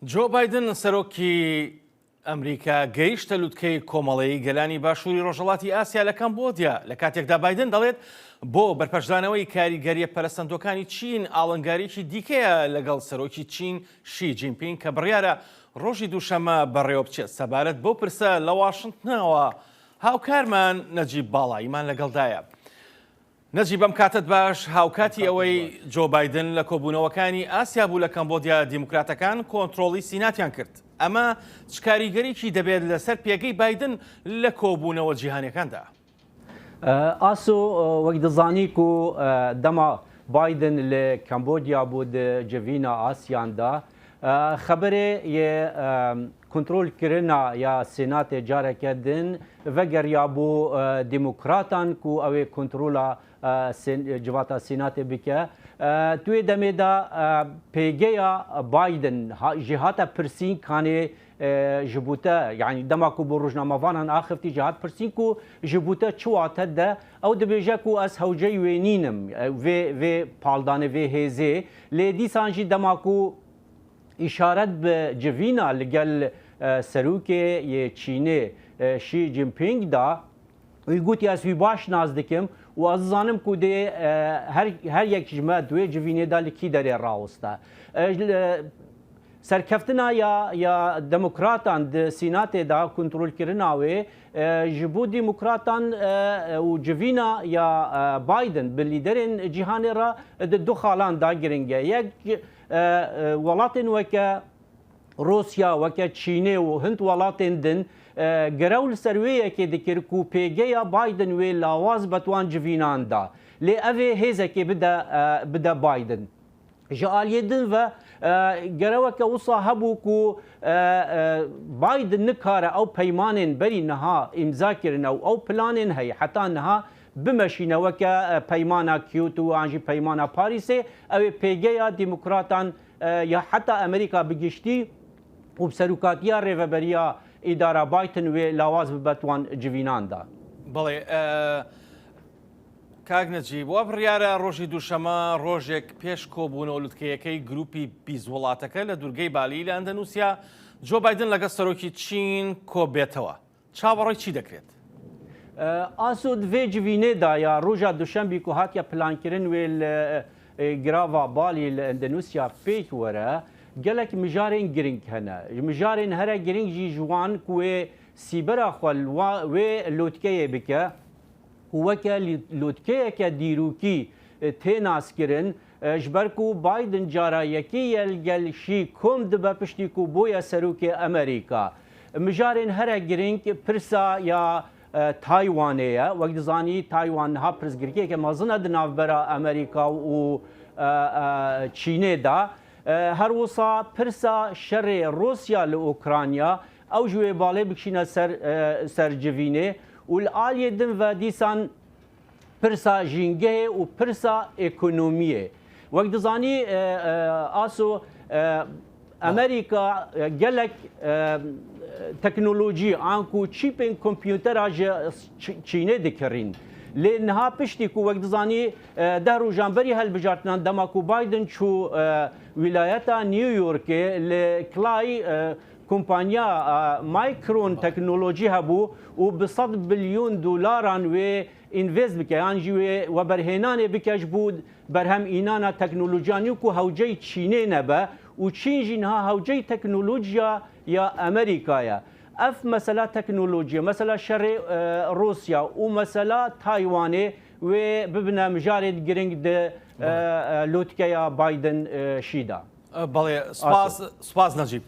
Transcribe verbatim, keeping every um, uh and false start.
جۆ بایدن، سەرۆکی ئەمریکا، گەیشتە لوتکەی کۆمەڵەی گەلانی باشووری ڕۆژهەڵاتی ئاسیا لە کەمبۆدیا، لە کاتێکدا بایدن دەڵێت بۆ بەرپەرچدانەوەی کاریگەریە پەرەسەندوەکانی چین ئاڵنگاریەکی دیکەیە لەگەڵ سەرۆکی چین شی جینپینگ کە بڕیارە ڕۆژی دووشەممە بەڕێوە بچێت. سەبارەت بەو پرسە لە واشنتنەوە هاوکارمان نەجیب باڵاییمان لەگەڵدایە. نەجیب، بەم کاتت باش، هاوکاتی ئەوەی جۆ بایدن لە کۆبوونەوەکانی ئاسیا بوو لە کەمبۆدیا، دیموکراتەکان کۆنترۆڵی سیناتیان کرد. ئەمە چ کاریگەریکی دەبێت لەسەر پێگەی بایدن لە کۆبوونەوە جیهانیەکاندا؟ ئاسۆ، وەک دەزانی کو دەما بایدن لە کەمبۆدیا بوو، di civîna asiyan de xeberê yê kontrolkirina ya sênatê careke din vegeriyabû demokratan ku ew ê kontrola civata sênatê bike. Tu yê demê de pêgeya Biden jê hate pirsîn kanê ji bo te, yanî dema ku bo rojnamevanan axiftî jê hat pirsîn ku ji bo te çi wate de, ew dibêje ku ez hewceyî wê nînim, vê, vê paldanê, vê hêzê. Lê dîsan jî dema ku îşaret bi civîna li gel serokê yê Çînê Xi Jinping da, wî got, ez wî baş nas dikim û ez dizanim ku dê her, her yek ji me di wê civînê de li kî derê rawiste. Serkeftina ya, ya demokratan di sînatê de, kontrolkirina wê ji bo demokratan û civîna ya Biden bi lîderên cîhanê re di du xalan de giring e. Yek, welatên weke Rûsya, weke Çînê û hin welatên din gerew li ser wê yekê dikir ku pêgeya Biden wê lawaz be di wan civînan de. Lê ev ê hêzekê bide, bide Biden. Ji aliyê din ve gereweke wisa hebû ku Biden nikare ew peymanên berî niha îmza kirine û ew planên heye heta niha bimeşîne, weke peymana Kyoto an jî peymana Parîsê, ew ê pêgeya demokratan ya heta Amerîka bi giştî û bi serokatiya rêveberiya îdara Biden wê lawaz bibe di wan civînan de. بەڵێ، ئە، کاک نەجیب، وا بڕیارە ڕۆژی دووشەمە، ڕۆژێک پێش کۆبوونەوە لوتکەیەکەی گروپی بیست وڵاتەکە لە دوورگەی بالی لە ئەندەنوسیا، جۆ بایدن لەگەڵ سەرۆکی چین کۆبێتەوە. چاوەڕێی چی دەکرێت؟ ئاسۆ، di vê civînê de ya roja duşembî ku hatiye plankirin wê li girava Balî li Endonusya pêk were, gelek mijarên giring hene. Mijarên here giring jî ji wan ku wê sîbera xwe li wê lotkeyê bike û weke lotkeyeke dîrokî tê naskirin, ji ber ku Biden cara yekê ye li gel Xi kom dibe piştî ku bûye serokê Amerîka. Mijarên here giring pirsa ya Taywanê ye. Wek dizanî, Taywan niha pirsgirêkeke mezin e di navbera Amerîka û Çînê de. Her wisa pirsa şerê Rûsya li Ukrayna, ew ji wê balê bikişîne ser, ser civînê û li aliyê din ve dîsan pirsa jîngehê û pirsa ekonomiyê. Wek dizanî, e, e, Aso, e, Amerîka, e, gelek, e, teknolojî, anku çîpên kompûtera ji Ç-, Çînê dikirîn. Lê niha piştî ku, wek dizanî, e, deh rojan berî hilbijartinan dema ku Biden çû, e, wîlayeta New Yorkê, li Clay, e, kompanya, e, Micron teknolojî hebû û bi sed bilyon dolaran wê învest bike, yan jî wê weberhênanê bike ji bo berhem înana teknolojiyan, ku hewceyî Çînê nebe û Çîn jî niha hewceyî teknolojiya ya Amerîka ye. Ev mesela teknolojiye, mesela şerê, e, Rûsya û mesela Taywanê wê bibine mijarên giring di, e, e, lotikeya Biden, e, Xi de. بەڵێ، سوپاس، سوپاس نەجیب.